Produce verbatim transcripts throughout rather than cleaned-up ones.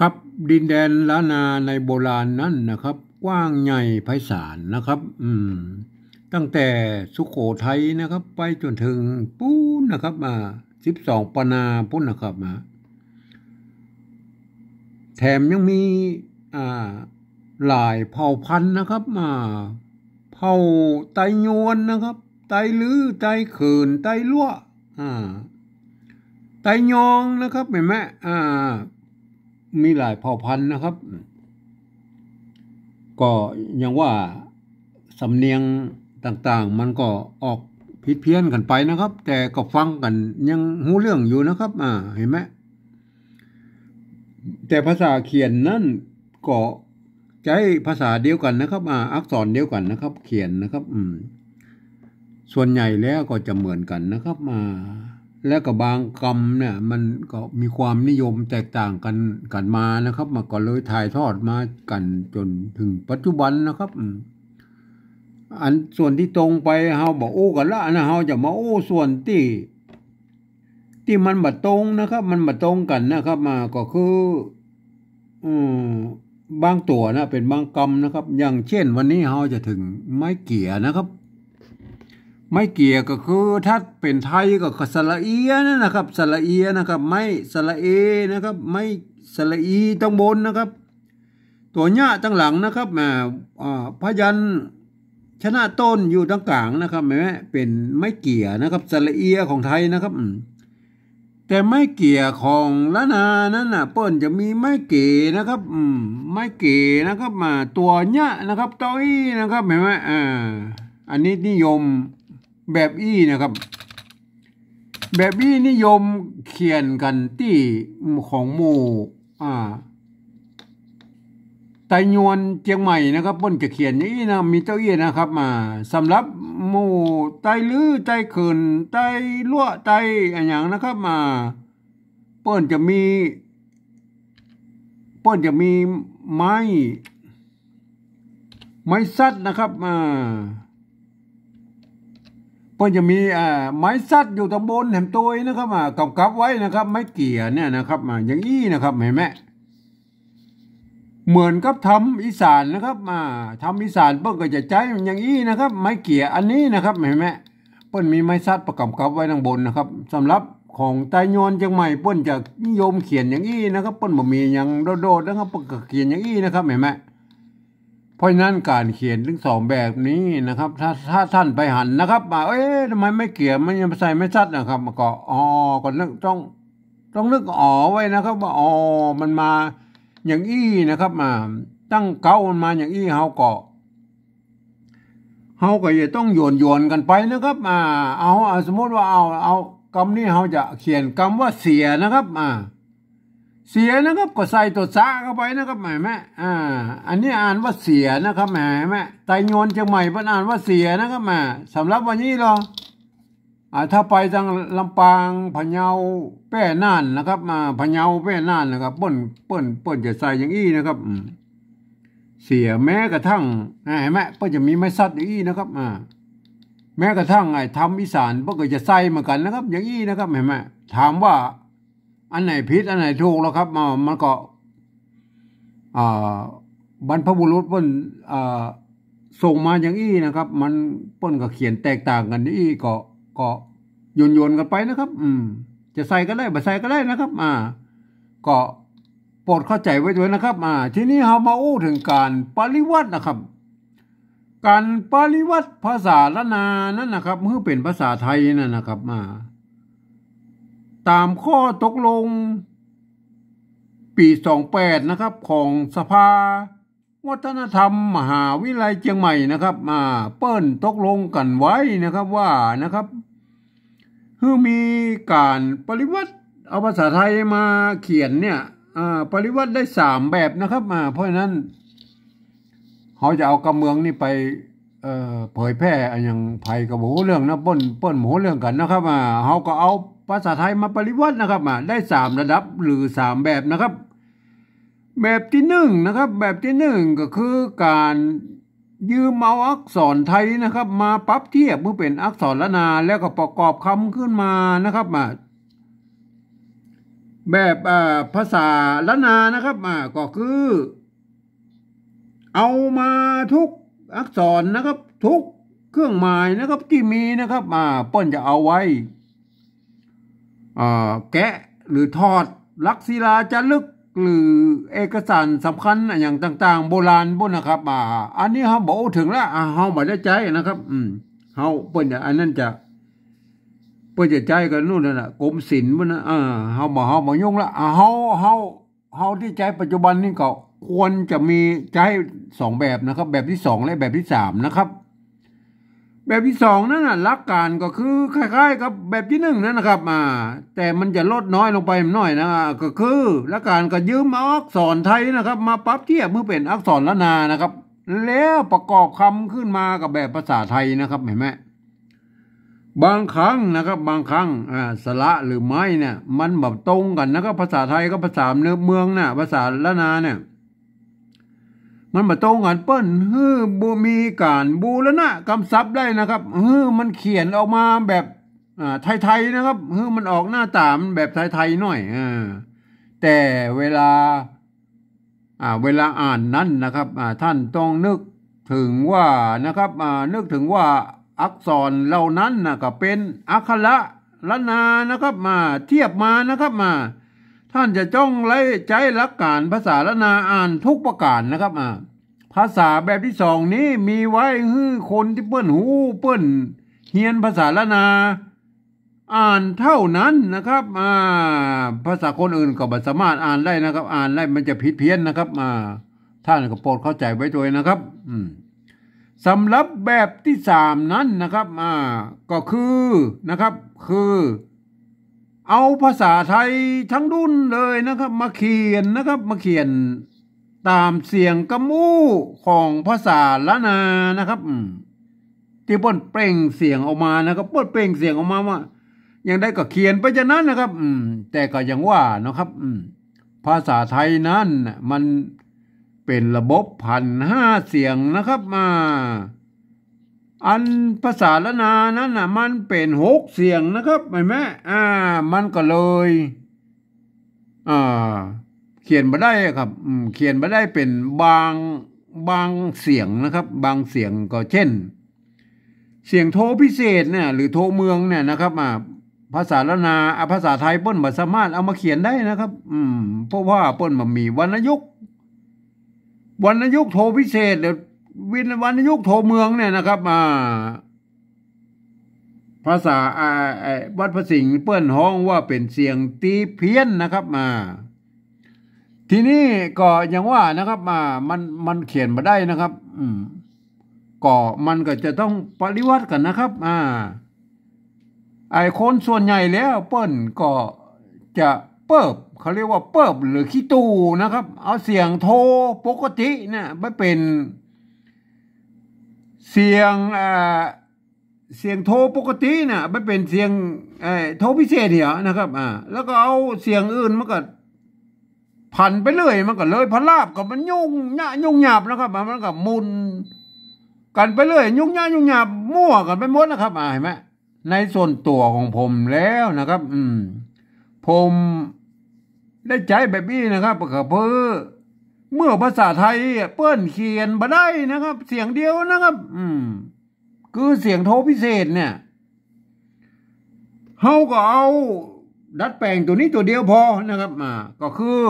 ครับ ดินแดนล้านนาในโบราณนั้นนะครับ กว้างใหญ่ไพศาลนะครับ อืม ตั้งแต่สุโขทัยนะครับ ไปจ๋นเถิงปู๊นนะครับ อ่า สิบสองปะนาปู๊นนะครับ อ่า แถมยังมี อ่า หลายเผ่าพันธุ์นะครับ อ่า เผ่าไตยวนนะครับ ไตลื้อ ไตเขิน ไตลัวะ อ่า ไตยองนะครับ หันก่อ อ่า มีหลายเผ่าพันธุ์นะครับ ก็ยังว่าสำเนียงต่างๆ มันก็ออกผิดเพี้ยนกั๋นไปนะครับ แต่ก็ฟังกั๋นยังฮู้เรื่องอยู่นะครับ อ่า หันก่อ แต่ภาษาเขียนนั้นก็ใจ๊ภาษาเดียวกั๋นนะครับ อ่า อักษรเดียวกั๋นนะครับ เขียนนะครับ อืม ส่วนใหญ่แล้วก็จะเหมือนกั๋นนะครับ อ่า แล้วก็บางกำเนี่ยมันก็มีความนิยมแตกต่างกั๋น กั๋นมานะครับ มันก็เลยถ่ายทอดมากั๋นจ๋นเถิงปัจจุบันนะครับ อืม อันส่วนตี้ตรงไปเฮาบ่อู้กั๋นละนะ เฮาจะมาอู้ส่วนตี้ ตี้มันบ่ตรงนะครับ มันบ่ตรงกั๋นนะครับ อ่า ก็คือ อืม บางตั๋วนะ เป๋นบางกำนะครับ อย่างเช่นวันนี้เฮาจะเถิงไม้เกี่ยนะครับ ไม้เกี่ยก็คือถ้าเป๋นไทยก็สระเอียนั่นนะครับ สระเอียนะครับ ไม้สระเอนะครับ ไม้สระอีตังบนนะครับ ตั๋วเยียะตังหลังนะครับ อ่า อ่า พยัญชนะต้นอยู่ตังก๋างนะครับ หันก่อ เป๋นไม้เกี่ยนะครับ สระเอียของไทยนะครับ อืม แต่ไม้เกี่ยของล้านนานั้นน่ะ เปิ้นจะมีไม้เก๋นะครับ อืม ไม้เก๋นะครับ อ่า ตั๋วเยียะนะครับ เต้าอี้นะครับ หันก่อ อ่า อันนี้นิยมแบบอี้นะครับ แบบอี้นิยมเขียนกั๋นตี้ของหมู่ อ่า ไตยวนเจียงใหม่นะครับ เปิ้นจะเขียนอย่างอี้นะ มีเต้าอี้นะครับ อ่า สำหรับหมู่ไตลื้อ ไตเขิน ไตลัวะ ไตอะหยังนะครับ อ่า เปิ้นจะมี เปิ้นจะมีไม้ ไม้สัดนะครับ อ่า เปิ้นจะมี อ่า ไม้สัดอยู่ตังบนแหมตวยนะครับ อ่า ก๋ำกับไว้นะครับ ไม้เกี่ยเนี่ยนะครับ อ่า อย่างอี้นะครับ หันก่อ เหมือนกับธรรมอีสานนะครับ อ่า ธรรมอีสานเปิ้นก็จะใจ๊อย่างอี้นะครับ ไม้เกี่ยอันนี้นะครับ หันก่อ เปิ้นมีไม้สัดประก๋ำกับไว้ตังบนนะครับ สำหรับของไตยวนเจียงใหม่เปิ้นจะนิยมเขียนอย่างอี้นะครับ เปิ้นบ่มีหยังโดดๆนะครับ เปิ้นก็เขียนอย่างอี้นะครับ หันก่อ เพราะฉะนั้นก๋านเขียนตึงสองแบบนี้นะครับ ถ้า ถ้าต้านไปหันนะครับ ว่า เอ๊ะ ทำไมไม้เกี่ยมันยังใส่ไม้สัดนะครับ มันก็ อ๋อ ก็นึกต้อง ต้องนึกอ๋อไว้นะครับ ว่า อ๋อ มันมาอย่างอี้นะครับ อ่า ตั้งเก๊ามันมาอย่างอี้ เฮาก็ เฮาก็จะต้องหยวนๆกั๋นไปนะครับ อ่า เอา เอา สมมุติว่าเอา เอากำนี้เฮาจะเขียนกำว่าเสียนะครับ อ่า เสียนะครับ ก็ใส่ตั๋วสะเข้าไปนะครับ หันก่อ อ่า อันนี้อ่านว่าเสียนะครับ หันก่อ ไตยวนเจียงใหม่เปิ้นอ่านว่าเสียนะครับ อ่า สำหรับวันนี้เหรอ อ่า ถ้าไปตังลำปาง พะเยา แป้น่านนะครับ อ่า พะเยา แป้น่านนะครับ เปิ้น เปิ้น เปิ้นจะใส่อย่างอี้นะครับ อืม เสีย แม้กระทั่ง อ่า หันก่อ เปิ้นจะมีไม้สัดอย่างอี้นะครับ อ่า แม้กระทั่งไอ้ธรรมอีสานเปิ้นก็จะใส่เหมือนกั๋นนะครับ อย่างอี้นะครับ หันก่อ ถามว่าอันไหนผิดอันไหนถูกแล้วครับ อ่า มันก็ อ่า บรรพบุรุษเปิ้น อ่า ส่งมาอย่างอี้นะครับ มัน เปิ้นก็เขียนแตกต่างกั๋นอี้ ก็ ก็หยวนๆกั๋นไปนะครับ อืม จะใส่ก็ได้ บ่ใส่ก็ได้นะครับ อ่า ก็โปรดเข้าใจ๋ไว้ตวยนะครับ อ่า ทีนี้เฮามาอู้เถิงก๋านปริวัตินะครับ ก๋านปริวัติภาษาล้านนานั้นนะครับ หื้อเป๋นภาษาไทยนั่นนะครับ อ่า ต๋ามข้อตกลง ปี๋สองแปดนะครับ ของสภาวัฒนธรรมมหาวิทยาลัยเจียงใหม่นะครับ อ่า เปิ้นตกลงกั๋นไว้นะครับ ว่านะครับ หื้อมีก๋านปริวัติเอาภาษาไทยมาเขียนเนี่ย อ่า ปริวัติได้สามแบบนะครับ อ่า เพราะฉะนั้น เฮาจะเอากำเมืองนี่ไป เอ่อ เผยแพร่อะหยัง ใผก็บ่ฮู้เรื่องนะ เปิ้น เปิ้นบ่ฮู้เรื่องกั๋นนะครับ อ่า เฮาก็เอาภาษาไทยมาปริวัตินะครับ อ่า ได้สามระดับหรือสามแบบนะครับ แบบตี้นึ่งนะครับ แบบตี้นึ่งก็คือก๋านยืมเอาอักษรไทยนะครับ มาปรับเทียบหื้อเป๋นอักษรล้านนา แล้วก็ประกอบกำขึ้นมานะครับ อ่า แบบ อ่า ภาษาล้านนานะครับ อ่า ก็คือ เอามาทุกอักษรนะครับ ทุกเครื่องหมายนะครับ ตี้มีนะครับ อ่า เปิ้นจะเอาไว้ อ่า แกะหรือถอดหลักศิลาจารึก หรือเอกสารสำคัญอะหยังต่างๆ โบราณปู้นนะครับ อ่า อันนี้เฮาบ่อู้เถิงละ อ่า เฮาบ่ได้ใจ๊นะครับ อืม เฮา เปิ้นจะ อันนั้นจะ เปิ้นจะใจ๊กั๋นนู่นนั่นน่ะ กรมศิลป์ปู้นนะ อ่า เฮาบ่ เฮาบ่ยุ่งละ อ่า เฮา เฮา เฮาตี้ใจ๊ปัจจุบันนี้ก็ควรจะมีใจ๊สองแบบนะครับ แบบตี้สองและแบบตี้สามนะครับ แบบตี้สองนั้นน่ะ หลักการก็คือคล้ายๆ กับแบบตี้หนึ่งนั่นนะครับ อ่า แต่มันจะลดน้อยลงไปหน่อยนะ ก็คือหลักการก็ยืมเอาอักษรไทยนะครับ มาปรับเทียบหื้อเป๋นอักษรล้านนานะครับ แล้วประกอบกำขึ้นมากับแบบภาษาไทยนะครับ หันก่อ บางครั้งนะครับ บางครั้ง อ่า สระหรือไม้เนี่ย มันบ่ตรงกั๋นนะครับ ภาษาไทยกับภาษาเมืองน่ะ ภาษาล้านนาเนี่ย มันบ่ตรงกั๋น เปิ้นหื้อบ่มีก๋านบูรณะกำศัพท์ได้นะครับ หื้อมันเขียนออกมาแบบ อ่า ไทยๆ นะครับ หื้อมันออกหน้าต๋ามันแบบไทยๆ หน่อย อ่า แต่เวลา อ่า เวลาอ่านนั้นนะครับ อ่า ท่านต้องนึกเถิงว่านะครับ อ่า นึกเถิงว่าอักษรเหล่านั้นน่ะ ก็เป๋นอักขระล้านนานะครับ มาเทียบมานะครับ มา ท่านจะต้องได้ใจ๊หลักการภาษาล้านนาอ่านทุกประก๋านนะครับ อ่า ภาษาแบบตี้สองนี้มีไว้หื้อคนตี้เปิ้นฮู้ เปิ้นเฮียนภาษาล้านนา อ่านเท่านั้นนะครับ อ่า ภาษาคนอื่นก็บ่สามารถอ่านได้นะครับ อ่านได้มันจะผิดเพี้ยนนะครับ อ่า ท่านก็โปรดเข้าใจ๋ไว้ตวยนะครับ อืม สำหรับแบบตี้สามนั้นนะครับ อ่า ก็คือนะครับ คือ เอาภาษาไทยทั้งดุ้นเลยนะครับ มาเขียนนะครับ มาเขียนต๋ามเสียงกำอู้ของภาษาล้านนานะครับ อืม ตี้เปิ้นเปล่งเสียงออกมานะครับ เปิ้นเปล่งเสียงออกมาว่า อย่างใดก็เขียนไปอย่างนั้นนะครับ อืม แต่ก็อย่างว่านะครับ อืม ภาษาไทยนั้นน่ะ มันเป๋นระบบผันห้าเสียงนะครับ อ่า อันภาษาล้านนานั้นน่ะ มันเป๋นหกเสียงนะครับ หันก่อ อ่า มันก็เลย อ่า เขียนบ่ได้ครับ อืม เขียนบ่ได้เป๋นบาง บางเสียงนะครับ บางเสียงก็เช่น เสียงโทพิเศษเนี่ย หรือโทเมืองเนี่ยนะครับ อ่า ภาษาล้านนา อ่า ภาษาไทยเปิ้นบ่สามารถเอามาเขียนได้นะครับ อืม เพราะว่าเปิ้นบ่มีวรรณยุกต์ วรรณยุกต์โทพิเศษ หรือวิน- วรรณยุกต์โทเมืองเนี่ยนะครับ อ่า ภาษา อ่า เอ่อ วัดพระสิงห์เปิ้นฮ้องว่าเป๋นเสียงตี้เพี้ยนนะครับ อ่า ทีนี้ก็อย่างว่านะครับ อ่า มัน มันเขียนบ่ได้นะครับ อืม ก็มันก็จะต้องปริวัติกั๋นนะครับ อ่า ไอ้คนส่วนใหญ่แล้วเปิ้นก็จะเปิบ เขาเรียกว่าเปิบหรือขี้ตู่นะครับ เอาเสียงโทปกติเนี่ยไปเป๋นเสียง อ่า เสียงโทปกติเนี่ยไปเป๋นเสียง เอ่อ โทพิเศษเหียนะครับ อ่า แล้วก็เอาเสียงอื่นมาก็ผันไปเรื่อย มันก็เลยพลาบกับมันยุ่งยะยุ่งยาบนะครับ มันก็หมุนกั๋นไปเรื่อย ยุ่งยะยุ่งยาบ มั่วกั๋นไปหมดนะครับ อ่า หันก่อ ในส่วนตั๋วของผมแล้วนะครับ อืม ผมได้ใจ๊แบบนี้นะครับ ก็คือเมื่อภาษาไทยอะเปิ้นเขียนบ่ได้นะครับ เสียงเดียวนะครับ อืม คือเสียงโทพิเศษเนี่ย เฮาก็เอาดัดแป๋งตั๋วนี้ตั๋วเดียวพอนะครับ อ่า ก็คือ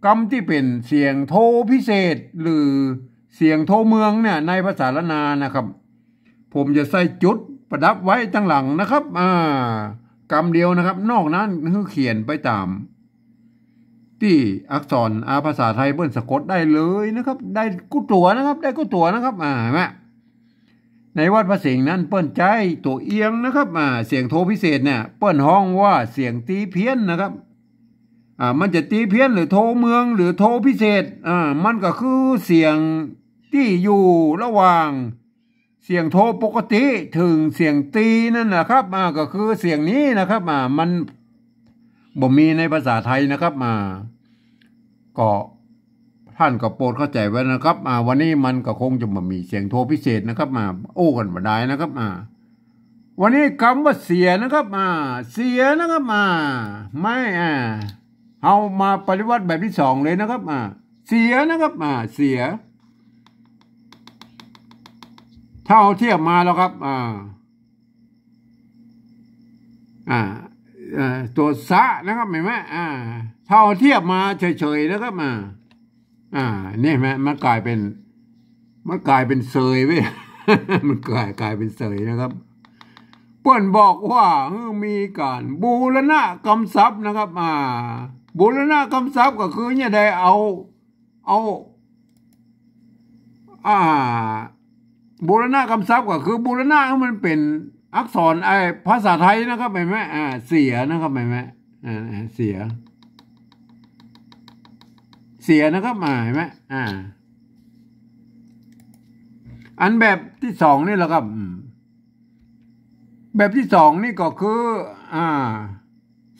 กำตี้เป๋นเสียงโทพิเศษ หรือเสียงโทเมืองเนี่ย ในภาษาล้านนานะครับ ผมจะใส่จุดประดับไว้ตังหลังนะครับ อ่า กำเดียวนะครับ นอกนั้นคือเขียนไปต๋ามตี้อักษร อ่า ภาษาไทยเปิ้นสะกดได้เลยนะครับ ได้กู้ตั๋วนะครับ ได้กู้ตั๋วนะครับ อ่า หันก่อ ในวัดพระสิงห์นั้นเปิ้นใจ๊ตั๋วเอียงนะครับ อ่า เสียงโทพิเศษเนี่ย เปิ้นฮ้องว่าเสียงตี้เพี้ยนนะครับ อ่า มันจะตี้เพี้ยนหรือโทเมืองหรือโทพิเศษ อ่า มันก็คือเสียงตี้อยู่ระหว่างเสียงโทปกติเถิงเสียงตี้นั่นนะครับ อ่า ก็คือเสียงนี้นะครับ อ่า มันบ่มีในภาษาไทยนะครับ อ่า ก็ท่านก็โปรดเข้าใจ๋ไว้นะครับ อ่า วันนี้มันก็คงจะบ่มีเสียงโทพิเศษนะครับ อ่า อู้กั๋นบ่ได้นะครับ อ่า วันนี้กำว่าเสียนะครับ อ่า เสียนะครับ อ่า ไม้ อ่า เฮามาปริวรรตแบบตี้สองเลยนะครับ อ่า เสียนะครับ อ่า เสีย ถ้าเฮาเทียบมาแล้วครับ อ่า อ่า เอ่อ ตั๋วสะนะครับ หันก่อ อ่า ถ้าเฮาเทียบมาเฉยๆ นะครับ อ่า อ่า นี่หันก่อ มันก๋ายเป๋น มันก๋ายเป๋นเสยเว้ย มันก๋าย ก๋ายเป๋นเสยนะครับ เปิ้นบอกว่า เออ มีก๋านบูรณะกำศัพท์นะครับ อ่า บูรณะกำศัพท์ก็คือเนี่ยได้เอา เอา อ่า บูรณะกำศัพท์ก็คือบูรณะหื้อมันเป๋นอักษร ไอ้ ภาษาไทยนะครับ หันก่อ อ่า เสียนะครับ หันก่อ อ่า เสีย เสียนะครับ อ่า หันก่อ อ่า อันแบบตี้สองนี่แหละครับ อืม แบบตี้สองนี่ก็คือ อ่า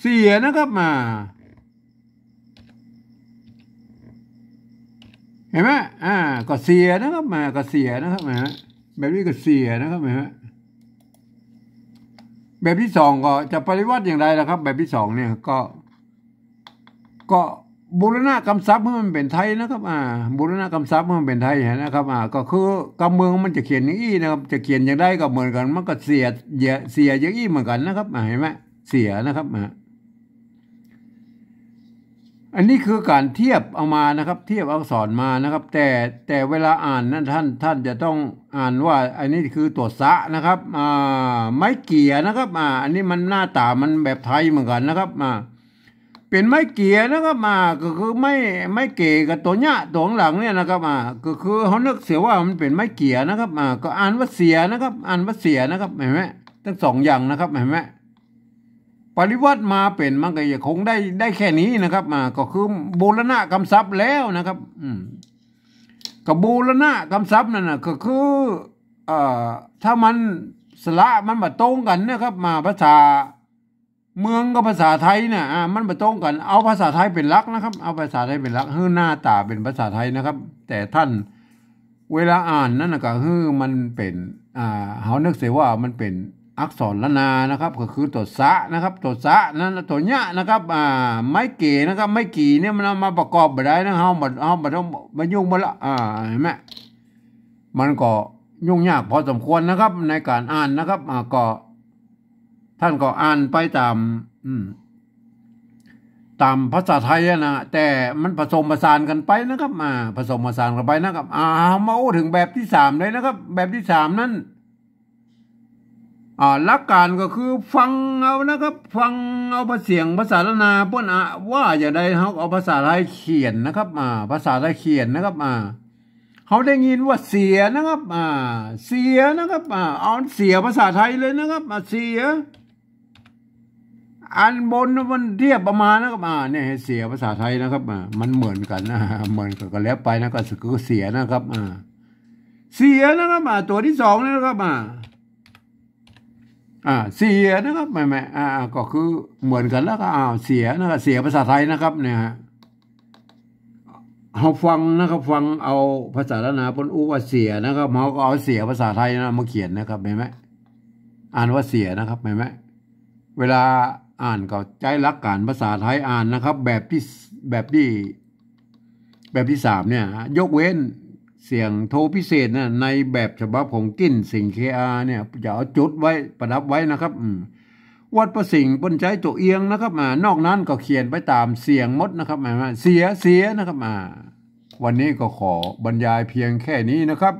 เสียนะครับ อ่า หันก่อ อ่า ก็เสียนะครับ อ่า ก็เสียนะครับ หันก่อ แบบนี้ก็เสียนะครับ หันก่อ แบบตี้สองก็จะปริวรรตอย่างใดล่ะครับ แบบตี้สองเนี่ยก็ ก็บูรณะกำศัพท์หื้อมันเป๋นไทยนะครับ อ่า บูรณะกำศัพท์หื้อมันเป๋นไทยนะครับ อ่า ก็คือกำเมืองมันจะเขียนอย่างอี้นะครับ จะเขียนอย่างใดก็เหมือนกั๋น มันก็เสีย เสีย เสียอย่างอี้เหมือนกั๋นนะครับ อ่า หันก่อ เสียนะครับ อ่า อันนี้คือก๋านเทียบเอามานะครับ เทียบอักษรมานะครับ แต่ แต่เวลาอ่านนั้นท่าน ท่านจะต้องอ่านว่า อันนี้คือตั๋วสะนะครับ อ่า ไม้เก๋ยนะครับ อ่า อันนี้มันหน้าต๋ามันแบบไทยเหมือนกั๋นนะครับ อ่า เป๋นไม้เก๋ยนะครับ อ่า ก็คือไม้ ไม้เก๋ยกับตั๋วเยียะตั๋วข้างหลังเนี่ยนะครับ อ่า ก็คือเฮานึกเสียว่ามันเป๋นไม้เก๋ยนะครับ อ่า ก็อ่านว่าเสียนะครับ อ่านว่าเสียนะครับ หันก่อ ตึงสองอย่างนะครับ หันก่อ ปริวรรตมาเป๋น มันก็ยังคงได้ ได้แค่นี้นะครับ อ่า ก็คือบูรณะกำศัพท์แล้วนะครับ อืม ก็บูรณะกำศัพท์นั่นน่ะ ก็คือ เอ่อ ถ้ามันสระมันบ่ตรงกั๋นนะครับ มาภาษาเมืองกับภาษาไทยน่ะ อ่า มันบ่ตรงกั๋น เอาภาษาไทยเป๋นหลักนะครับ เอาภาษาไทยเป๋นหลัก หื้อหน้าต๋าเป๋นภาษาไทยนะครับ แต่ท่าน เวลาอ่านนั้นน่ะ ก็หื้อมันเป๋น อ่า เฮานึกเสียว่ามันเป๋นอักษรละนานะครับ ก็คือตั๋วสะนะครับ ตั๋วสะนั้นน่ะ ตั๋วเยียะนะครับ อ่า ไม้เก๋ยนะครับ ไม้เก๋ยเนี่ยมันเอามาประกอบบ่ได้นะ เฮาบ่ เฮาบ่ต้องมายุ่งมันละ อ่า หันก่อ มันก็ยุ่งยากพอสมควรนะครับ ในก๋านอ่านนะครับ อ่า ก็ ท่านก็อ่านไปต๋าม อืม ต๋ามภาษาไทยอะนะ แต่มันผสมผสานกั๋นไปนะครับ อ่า ผสมผสานกั๋นไปนะครับ อ่า เฮามาอู้เถิงแบบตี้สามเลยนะครับ แบบตี้สามนั้น อ่า หลักก๋านก็คือฟังเอานะครับ ฟังเอาเสียงภาษาละนาเปิ้นอะว่าอย่างใด เฮาเอาภาษาไทยเขียนนะครับ อ่า ภาษาไทยเขียนนะครับ อ่า เฮาได้ยินว่าเสียนะครับ อ่า เสียนะครับ อ่า เอาเสียภาษาไทยเลยนะครับ อ่า เสีย อันบนมันเทียบประมาณนะครับ อ่า เนี่ย เสียภาษาไทยนะครับ อ่า มันเหมือนกั๋นนะ เหมือนกั๋นก็แล้วไปนะ ก็คือเสียนะครับ อ่า เสียนะครับ อ่า ตั๋วตี้สองนี่นะครับ อ่า อ่า เสียนะครับ แม่ๆ อ่า ก็คือเหมือนกั๋นแล้วก็ อ่า เสียนะครับ เสียภาษาไทยนะครับ เนี่ยฮะ เฮาฟังนะครับ ฟังเอาภาษาละนาเปิ้นอู้ว่าเสียนะครับ เฮาก็เอาเสียภาษาไทยนะมาเขียนนะครับ หันก่อ อ่านว่าเสียนะครับ หันก่อ เวลาอ่านก็ใจ๊หลักก๋านภาษาไทยอ่านนะครับ แบบตี้ แบบตี้ แบบตี้สามเนี่ย ยกเว้นเสียงโทพิเศษนะ ในแบบฉบับของกิ่นสิงห์ เคอาร์ เนี่ย จะเอาจุดไว้ประดับไว้นะครับ อืม วัดพระสิงห์เปิ้นใจ๊ตั๋วเอียงนะครับ อ่า นอกนั้นก็เขียนไปต๋ามเสียงหมดนะครับ หันก่อ เสีย เสียนะครับ อ่า วันนี้ก็ขอบรรยายเพียงแค่นี้นะครับ